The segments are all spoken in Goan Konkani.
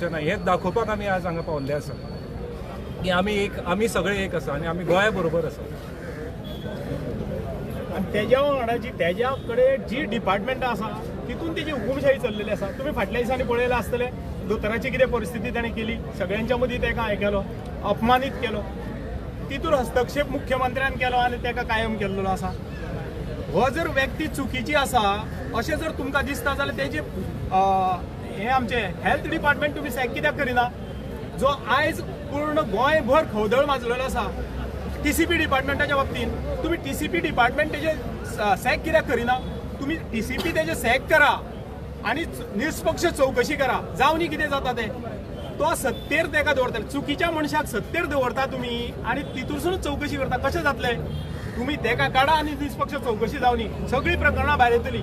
जावचें ना हें दाखोवपाक आमी आज हांगा पावल्ले आसा की आमी एक, आमी सगळे एक आसा आनी आमी गोंया बरोबर आसा. आनी तेज्या वांगडा जी तेज्या कडेन जी डिपार्टमेंटां आसा तितून तेजी हुकुमशाही चल्लेली आसा. तुमी फाटल्या दिसांनी पळयलां आसतलें दोतोराची कितें परिस्थिती ताणें केली, सगळ्यांच्या मदीं ताका हें केलो, अपमानीत केलो, तितून हस्तक्षेप मुख्यमंत्र्यान केलो आनी ताका कायम केल्लो आसा. हो जर व्यक्ती चुकीची आसा अशें जर तुमकां दिसता जाल्यार तेजे हें आमचें हेल्थ डिपार्टमेंट तुमी सॅक कित्याक करिना, जो आयज पूर्ण गोंयभर खवदळ माजलेलो आसा. टीसीपी डिपार्टमेंटाच्या बाबतींत तुमी टीसीपी डिपार्टमेंट तेजे सॅक कित्याक करिना? तुमी टीसीपी तेजे सॅक करा आनी निष्पक्ष चवकशी करा, जावनी कितें जाता तें. तो सत्तेर तेका दवरतले, चुकीच्या मनशाक सत्तेर दवरता तुमी आनी तितूरसून चवकशी करता, कशें जातलें? तुमी तेका काडा आनी निष्पक्ष चवकशी जावनी, सगळीं प्रकरणां भायर येतली.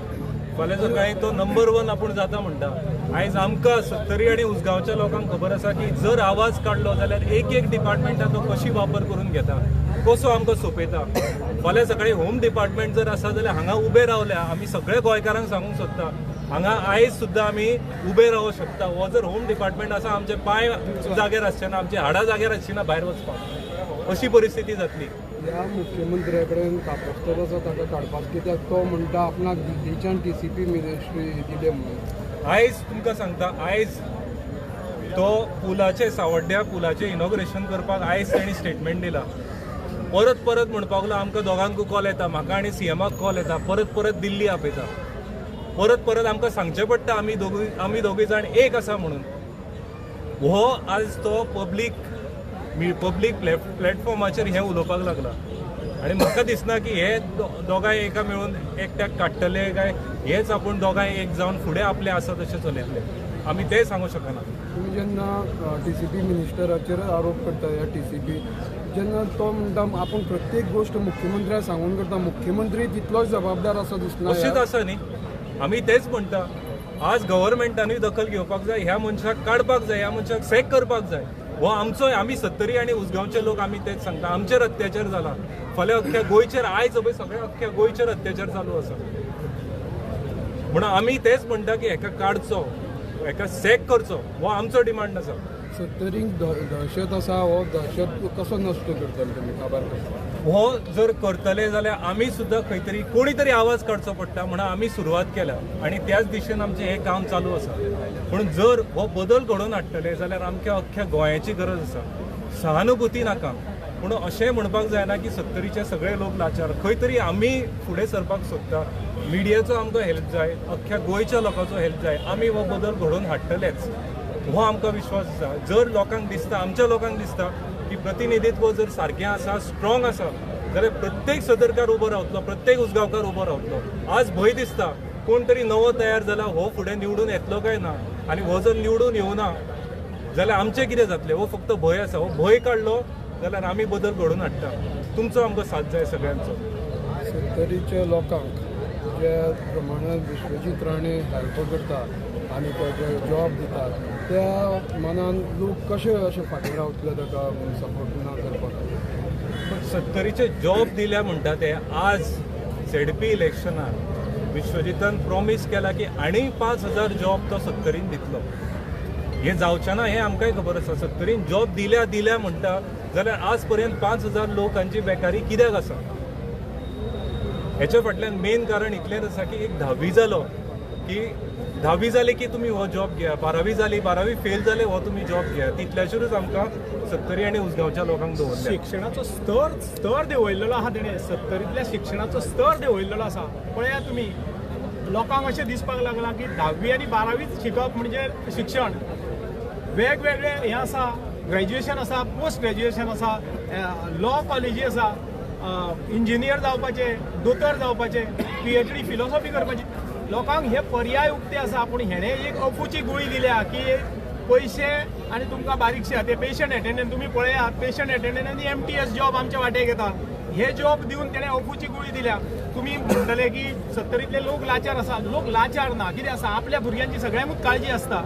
फाल्यां सकाळीं तो नंबर 1 आपूण जाता म्हणटा. आयज आमकां सत्तरी आनी उसगांवच्या लोकांक खबर आसा की जर आवाज काडलो जाल्यार एक एक डिपार्टमेंटाचो कशी वापर करून घेता, कसो आमकां सोंपयता. फाल्यां सकाळीं होम डिपार्टमेंट जर आसा जाल्यार हांगा उबे रावल्या आमी सगळे गोंयकारांक सांगूंक सोदता, हांगा आयज सुद्दां आमी उबे रावूंक शकता. हो जर होम डिपार्टमेंट आसा आमचे पांय जाग्यार आसचे ना, आमची हाडां जाग्यार आसची ना भायर वचपाक, अशी परिस्थिती जातली. ह्या मुख्यमंत्र्या कडेन कापस्तर आसा ताका काडपाक, कित्याक तो म्हणटा आपणाक दिल्लीच्यान टीसीपी मिनिस्ट्री दिले म्हणून. आयज तुमकां सांगता, आयज तो पुलाचे सावड्ड्या पुलाचें इनॉग्रेशन करपाक आयज तांणी स्टेटमेंट दिला. परत परत म्हणपाक लागलो आमकां दोगांकूय कॉल येता, म्हाका आनी सीएमाक कॉल येता, परत परत दिल्ली आपयता, परत परत आमकां सांगचें पडटा आमी दोगूय जाण एक आसा म्हणून. हो आज तो पब्लीक पब्लीक प्लॅटफॉर्माचेर हें उलोवपाक लागला आनी म्हाका दिसना की हे दोगांय एका मेळून एकट्याक काडटले काय हेच आपूण दोगांय एक जावन फुडें आपलें आसा तशें चलयतले, आमी तें सांगूं शकना. तुमी जेन्ना टीसीपी मिनिस्टराचेर आरोप करता ह्या टीसीपी, जेन्ना तो म्हणटा आपूण प्रत्येक गोश्ट मुख्यमंत्र्याक सांगून करता, मुख्यमंत्री तितलोच जबाबदार आसा दिसना? अशेंच आसा न्ही, आमी तेच म्हणटा. आज गव्हर्मेंटानूय दखल घेवपाक जाय, ह्या मनशाक काडपाक जाय, ह्या मनशाक सॅक करपाक जाय. हो आमचो, आमी सत्तरी आनी उसगांवचे लोक आमी तेच सांगता, आमचेर अत्याचार जाला. फाल्यां अख्ख्या गोंयचेर आयज पळय सगळ्या अख्ख्या गोंयचेर अत्याचार चालू आसा. म्हणून आमी तेच म्हणटा की हेका काडचो, हेका सॅक करचो, हो आमचो डिमांड आसा. सत्तरींक दहशत आसा, हो दहशत कसो नश्ट करतले तुमी, काबार करतले? हो जर करतले जाल्यार आमी सुद्दां खंय तरी कोणी तरी आवाज काडचो पडटा म्हणून आमी सुरवात केल्या आनी त्याच दिशेन आमचें हें काम चालू आसा. पूण जर हो बदल घडोवन हाडटले जाल्यार आमकां अख्ख्या गोंयाची गरज आसा. सहानुभूती नाका, पूण अशें म्हणपाक जायना की सत्तरीचे सगळे लोक लाचार. खंय तरी आमी फुडें सरपाक सोदता, मिडियाचो आमकां हेल्प जाय, अख्ख्या गोंयच्या लोकांचो हेल्प जाय. आमी हो बदल घडोवन हाडटलेच हो आमकां विश्वास आसा. जर लोकांक दिसता, आमच्या लोकांक दिसता की प्रतिनिधित्व जर सारकें आसा, स्ट्रॉंग आसा, जाल्यार प्रत्येक सदरकार उबो रावतलो, प्रत्येक उसगांवकार उबो रावतलो. आज भंय दिसता कोण तरी नवो तयार जाला हो फुडें निवडून येतलो काय ना, आनी हो जर निवडून येवना जाल्यार आमचें कितें जातलें, हो फक्त भंय आसा. हो भंय काडलो जाल्यार आमी बदल घडोवन हाडटा. तुमचो आमकां साथ जाय सगळ्यांचो. सत्तरीच्या लोकांक ज्या प्रमाणान विश्वजीत राणे हेल्प करता आनी जॉब दिता, त्या मनान लोक कशे अशे फाटीं रावतले ताका सपोर्ट ना करपाक? सत्तरीचे जॉब दिल्या म्हणटा ते आज झेडपी इलेक्शनान विश्वजितान प्रॉमीस केला की आनी 5,000 जॉब तो सत्तरीन दितलो. हें जावचें ना हें आमकांय खबर आसा. सत्तरीन जॉब दिल्या दिल्या म्हणटा जाल्यार आज पर्यंत 5,000 लोकांची बेकारी कित्याक आसा? हेच्या फाटल्यान मेन कारण इतलेंच आसा की एक धावी जालो की धावी जाली की तुमी हो जॉब घेया, बारावी जाली, बारावी फेल जाले हो तुमी जॉब घेया, तितल्याचेरूच आमकां सत्तरी आनी उसगांवच्या लोकांक दवरले. शिक्षणाचो स्तर देंवयल्लो आसा तेणें, सत्तरींतल्या शिक्षणाचो स्तर देंवयल्लो आसा. पळया तुमी, लोकांक अशें दिसपाक लागलां की धावी आनी बारावीच शिकप म्हणजे शिक्षण. वेगवेगळे हें आसा, ग्रॅज्युएशन आसा, पोस्ट ग्रॅज्युएशन आसा, लॉ कॉलेजी आसा, इंजिनियर जावपाचे, दोतोर जावपाचे, PhD philosophy करपाची. लोकांक हे पर्याय उक्ते आसा. पूण हेणें एक अफूची गुळी दिल्या की पयशे आनी तुमकां बारीकशे ते पेशंट एटेंडंट, तुमी पळयात पेशंट एटेंडंट आनी MTS job आमच्या वाटेक येता. हे जॉब दिवन तेणें अफूची गुळी दिल्या. तुमी म्हणटले की सत्तरींतले लोक लाचार आसा. लोक लाचार ना, कितें आसा, आपल्या भुरग्यांची सगळ्यांकूच काळजी आसता.